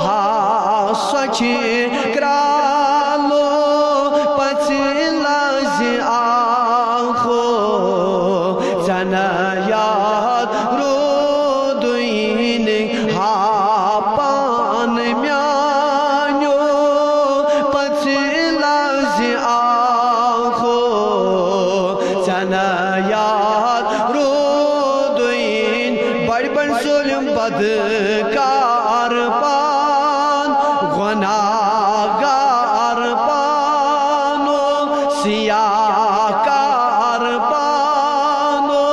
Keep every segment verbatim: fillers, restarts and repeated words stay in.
ہا سۄ چھِ کرٛالو پژھِ لازِ آخو، ژےٚ نہ یاد روٗدُے نہٕ ہا پان میٛانیو پژھِ لازِ آخو، ژےٚ نہ یاد روٗدُے نہٕ بڑِ بڑِ ظٲلِم بدکار پان، گۄناہ گار پانو، سیاہ کار پانو،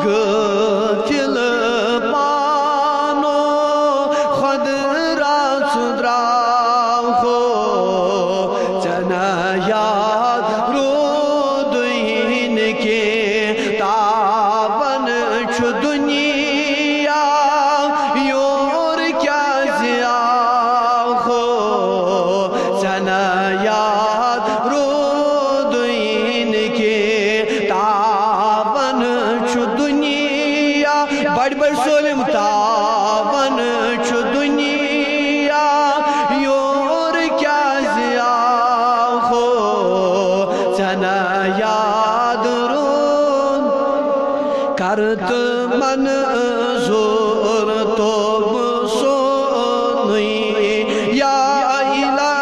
غٲفِل پانو، خۄد راژ درٛاو ہو، ژےٚ نہ یاد روٗدُے نہٕ کینٛہہ، تاوان چھُ دُنیا یور کیٛازِ آو ہو، ژےٚ نہ یاد روٗدُے نہٕ کینٛہہ، تاوان چھُ دُنیا، بڑِ بڑِ ظٲلِم تاوان چھُ دُنیا یور کیٛازِ آو ہو، ژےٚ نہ یاد روٗد کر تہٕ منظوٗر توبہٕ سونُے یا الہ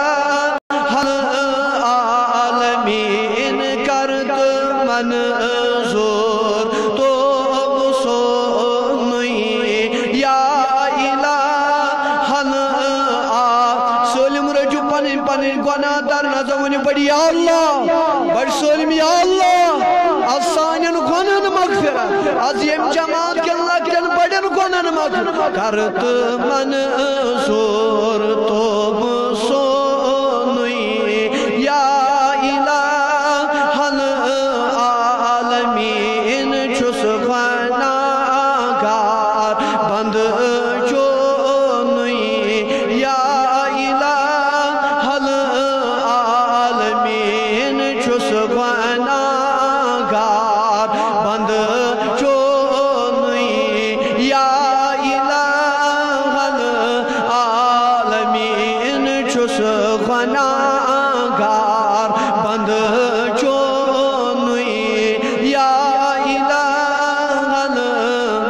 العالمین، کر تہٕ منظوٗر توبہٕ سونُے یا الہ الع-، سٲلِم رٔٹِو پنٕنۍ پنٕنۍ گۄناہ در نظر، ؤنِو بڑِ یا اللہ، بڑِ سٲلِم یا اللہ، از سانٮ۪ن گۄنہن مغفرت، از ییٚمہِ جماعت کٮ۪ن لۄکٹٮ۪ن بڑٮ۪ن گۄنہن مغفرت، کر تہٕ منظوٗر توبہٕ سونُے یا الہ العالمین، چھُس گۄناہ گار بندٕ چونُے یا الہ العالمین، چھُس گۄناہ گار بندٕ چونُے یا الہ العالمین، چھُس گۄناہ گار بندٕ چونُے یا الہ العالمین۔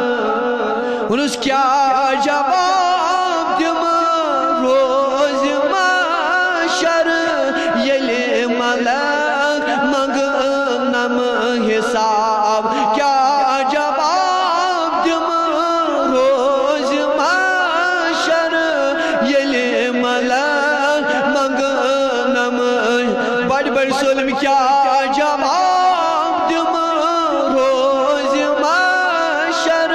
ووٚنُس، کیٛاہ جواب دِمہٕ روزِ محشر، ییٚلہِ ملک منٛگنم حساب؟ کیٛاہ جواب دِمہٕ روزِ محشر، ییٚلہِ ملک منٛگنم؟ بڑِ بڑِ سٲلِم، کیٛاہ جواب دِمہٕ روزِ محشر،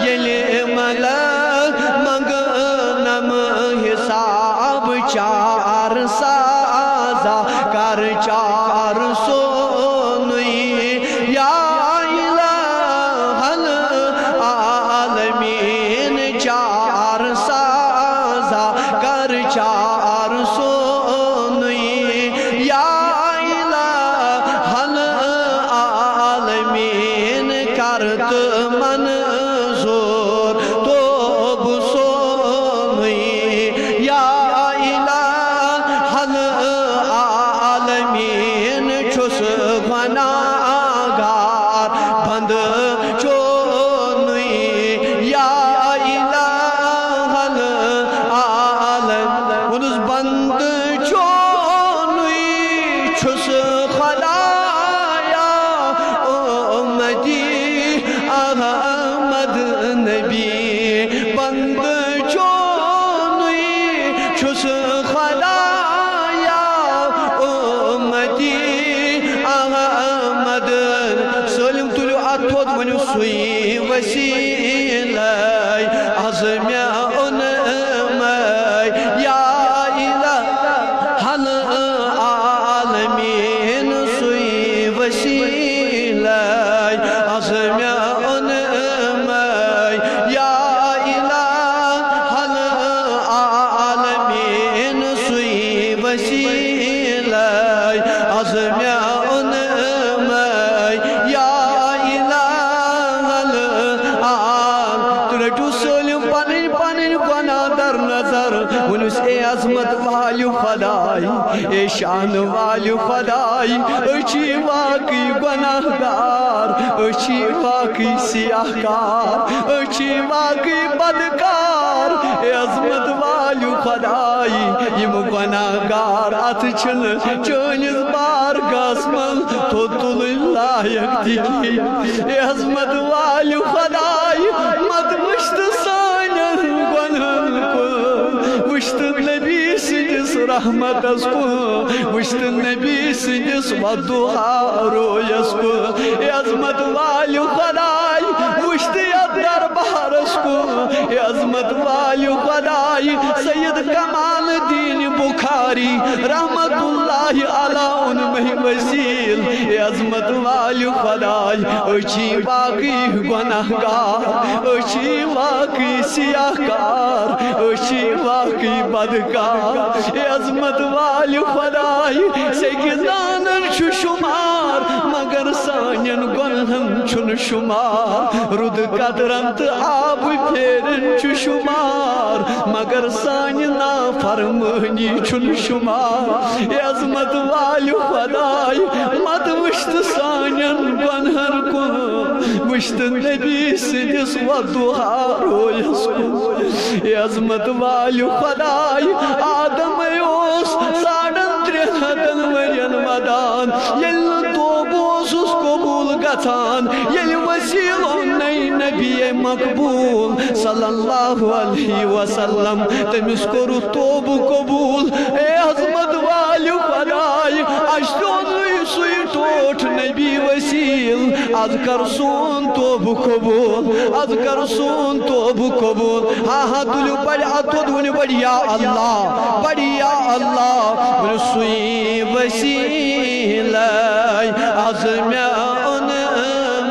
ییٚلہِ ملک منٛگنم حساب؟ چار سازا کر چار سونُے یا الہ العالمین، چار سازا کر چار سونُے یا الہ العالمین، کر تہٕ منظوٗر توبہٕ سونُے یا الہ العالمین، چھُس گۄناہ گار بندٕ چونُے یا الہ العالمین۔ ووٚنُس، بندٕ چونُے چھُس خدایا، اُمتی احمد نبی، بندٕ چونُے چھُس خدایا، اُمتی احمد۔ سٲلِم تُلِو اَتھٕ تھوٚد، ؤنِو، سُے وسیلے از مےٚ اوٚن مے یا الہ العالمین، سُے وسیلے از مےٚ اوٚن مے یا الہ العالمین، سُے وسیلے از مےٚ اوٚن مے یا الہ العالمین۔ تُہۍ رٔٹِو سٲلِم پنٕنۍ پنٕنۍ گۄناہ در نظر۔ سر، ووٚنُس، اے عظمت والیو خداے، اے شان والیو خداے، أسۍ چھِ واقعی گۄناہ گار، أسۍ چھِ واقعی سیاہ کار، أسۍ چھِ واقعی بدکار۔ اے عظمت والیو خداے، یِم گۄناہ گار، اتھ چھِنہٕ چٲنِس بارگاہس منٛز تھوٚد تُلٕنۍ لایق تہِ کِہیٖنۍ۔ اے عظمت والیو خداے، مت وٕچھ تہٕ سانٮ۪ن گۄنہن کُن، وٕچھ تہٕ نبی سٕنٛدِس رحمتس کُن، وٕچھ تہٕ نبی سٕنٛدِس وضحیٰ رویس کُن۔ اے عظمت والیو خداے، وٕچھ تہٕ یتھ دربارس کُن۔ اے عظمت والیو خداے، سید کمال الدین بخاری رحمت اللہ علیہ اوٚن مےٚ وسیل۔ اے عظمت والیو خداے، أسۍ چھِ واقعی گۄناہ گار، أسۍ چھِ واقعی سیاہ کار، أسۍ چھِ واقعی بدکار۔ اے عظمت والیو خداے، سیٚکہِ دانن چھُ شُمار، مگر سانٮ۪ن گۄنہن چھُنہٕ شُمار۔ رُدٕ قطرن تہٕ آبہٕ پھیرن چھُ شُمار، مگر سانہِ نافرمٲنی چھُنہٕ شُمار۔ اے عظمت والیو خداے، مت وٕچھ تہٕ سانٮ۪ن گۄنہن کُن، وٕچھ تہٕ نبی سٕنٛدِس وضحیٰ رویس کُن۔ اے عظمت والیو خداے، آدمے اوس ساڑن ترٛٮ۪ن ہتن ؤرین ودان، ییٚلہِ نہٕ توبہٕ اوسُس قبوٗل گژھان، ییٚلہِ وسیلہٕ اوٚن نبی مقبوٗل صلی اللہ علیہ وسلم، تٔمِس کوٚرُکھ توبہٕ قبوٗل۔ اے عظمت والیو خداے، اَسہِ تہِ اوٚنُے سُے ٹوٹھ نبی وسیل، از کر سون توبہٕ قبوٗل، از کر سون توبہٕ قبوٗل۔ ہا ہا، تُلِو بڑِ اَتھ تھوٚد، ؤنِو بڑِ یا اللہ، بڑِ یا اللہ، ؤنِو سُے وسیلے، از مےٚ اوٚن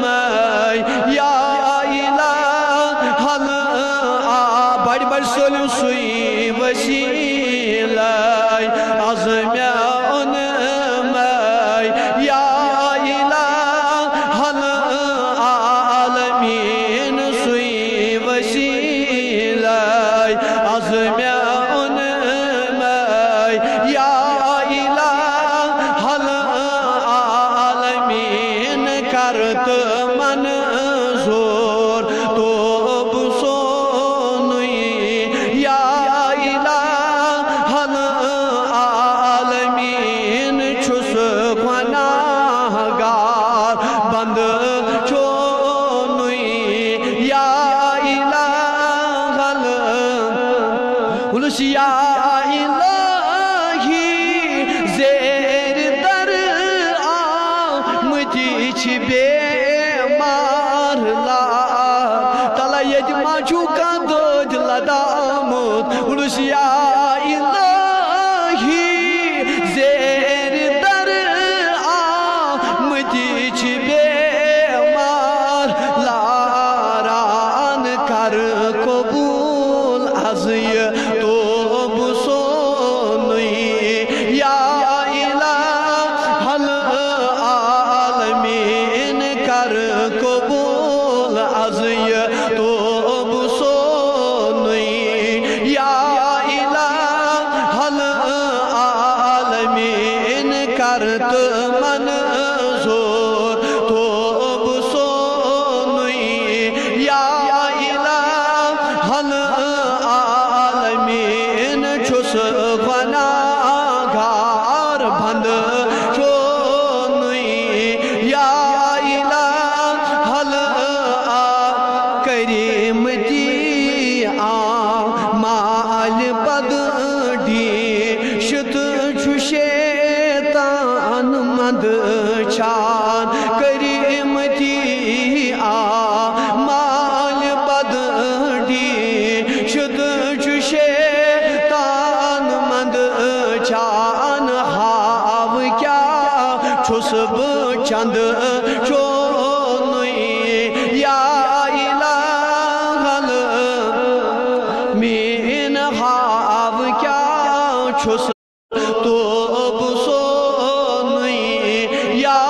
مے یا الہ ال-، آ، بڑِ بڑِ سٲلِم سُے وسیلے، از مےٚ اوٚن مے یا الہ العالمین سُے وسیلے، از مےٚ اوٚن مے یا الہ العالمین، کر تہٕ منظور توبہٕ سونُے یا الہ العالمین، چھُس گۄناہ گار بندٕ چونُے یا الہ ال-، ووٚنُس یا الہی، زیر در آمٕتۍ چھِ بیمار لار۔ تلا ییٚتہِ ما چھُ کانٛہہ دٲدۍ لدامُت؟ ووٚنُس یا الہی، زیر در آمٕتۍ چھِ بیمار لاران، کر قبوٗل از یہِ توبہٕ سونُے یا الہ العالمین، کر قبوٗل از یہِ توبہٕ سونُے یا الہ العالمین، کر تہٕ منظور توبہٕ سونُے یا الہ العالمین، چھُس گۄناہ گار بندٕ چونُے یا الہ ال-، آ، کریٖمتی آ مالہِ پد ڈی شت چھُ شیطان مند چھان، کریٖمتی آ مالہِ پد ڈی شت چھُ شیطان مند چھان، ہاو کیٛاہ چھُس بہٕ چند چونُے یا الہ ال-، مین ہاو کیٛاہ چھُس توبہٕ سونُے یا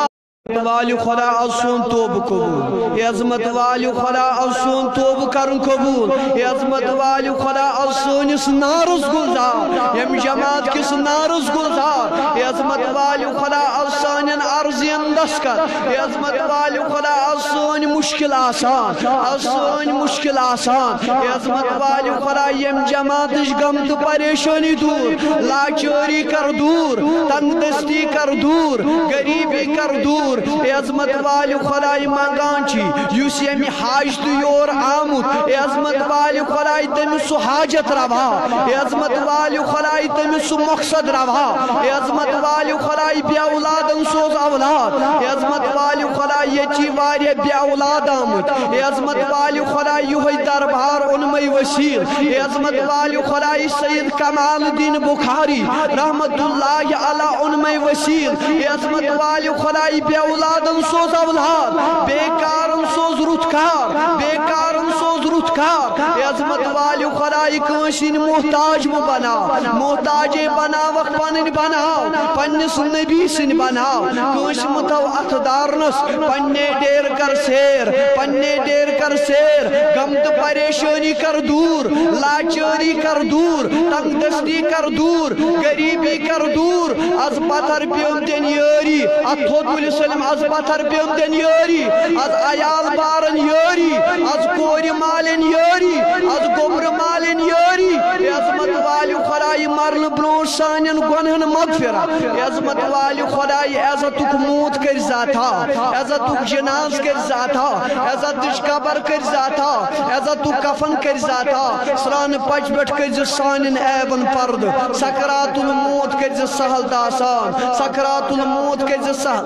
والہِ خدا، از سون توبہٕ قبول۔ اے عظمت والہِ خدا، از سون توبہٕ کرُن قبول۔ اے عظمت والہِ خدا، از سٲنِس نارس گُلزار، ییٚمہِ جماعت کِس نارس گُلزار۔ اے عظمت والہِ خدا، از سانٮ۪ن عرضین دستخط۔ اے عظمت والہِ خدا، از سٲنۍ مُشکل آسان، از سٲنۍ مُشکل آسان۔ اے عظمت والہِ خدا، ییٚمہِ جماعتٕچ غم تہٕ پریشٲنی دوٗر، لاچٲری کر دوٗر، تنگ دستی کر دوٗر، غریبی کر دوٗر۔ اے عظمت والہِ خداے، منگان چھِ یُس ییٚمہِ حاج تہٕ یور آمُت، اے عظمت والہِ خداے، تٔمِس سُہ حاجت روا۔ اے عظمت والہِ خداے، تٔمِس سُہ مقصد روا۔ اے عظمت والہِ خداے، بے اولادن سوز اولاد۔ اے عظمت والہِ خداے، ییٚتہِ چھِ واریاہ بے اولاد آمٕتۍ۔ اے عظمت والہِ خداے، یِہوٚے دربار اوٚنمَے وسیٖل۔ اے عظمت والہِ خداے، سید کمال الدین بخاری رحمت اللہ علیہ اوٚنمَے وسیٖل۔ اے عظمت والہِ خداے، بے اولادن سوز اولاد، بے کارن سوز رُت کار، بے کارن سوز رُت کار۔ اے عظمت والہِ خداے، کٲنٛسہِ ہٕنٛدۍ محتاج مہٕ بناو، محتاجے بناوکھ پنٕنۍ بناو، پننِس نبی سٕنٛدۍ بناو۔ کٲنٛسہِ مہٕ تھاو اتھٕ دارنس، پننے ڈیر کر سیر، پننے ڈیر کر سیر۔ غم تہٕ پریشٲنی کر دوٗر، لاچٲری کر دوٗر، تنگ دستی کر دوٗر، غریبی کر دوٗر۔ از پتھر پیوٚم دِنۍ یٲری، اتھ تھوٚد ؤلِو سٲلِم، از پتھر پیوٚم دِنۍ یٲری، از عیال بارن یٲری، از کورِ مالٮ۪ن یٲری، از گوٚبرٕ مالٮ۪ن یٲری۔ اے عظمت والہِ خداے، مرنہٕ برونٛٹھ سانٮ۪ن گۄنہن مغفرت۔ اے عظمت والہِ خداے، عزتُک موت کٔرۍ زِ عطا، عزتُک جناز کٔرۍ زِ عطا، عزتٕچ قبر کٔرۍ زِ عطا، عزتُک کفن کٔرۍ زِ عطا، سرٛانہٕ پچہِ پٮ۪ٹھ کٔرۍ زِ سانٮ۪ن عیبن پردٕ، سکرات الموت کٔرۍ زِ سہل تہٕ آسان، سکرات الموت کٔرۍ زِ سہل۔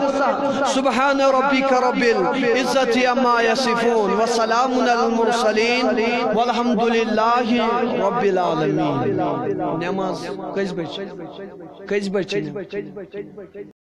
سبحان ربک رب العزة عما یصفون وسلام علی المرسلین والحمد للہ رب العالمین۔ نماز کٔژِ بجہِ؟ کٔژِ بجہِ چھِ نماز؟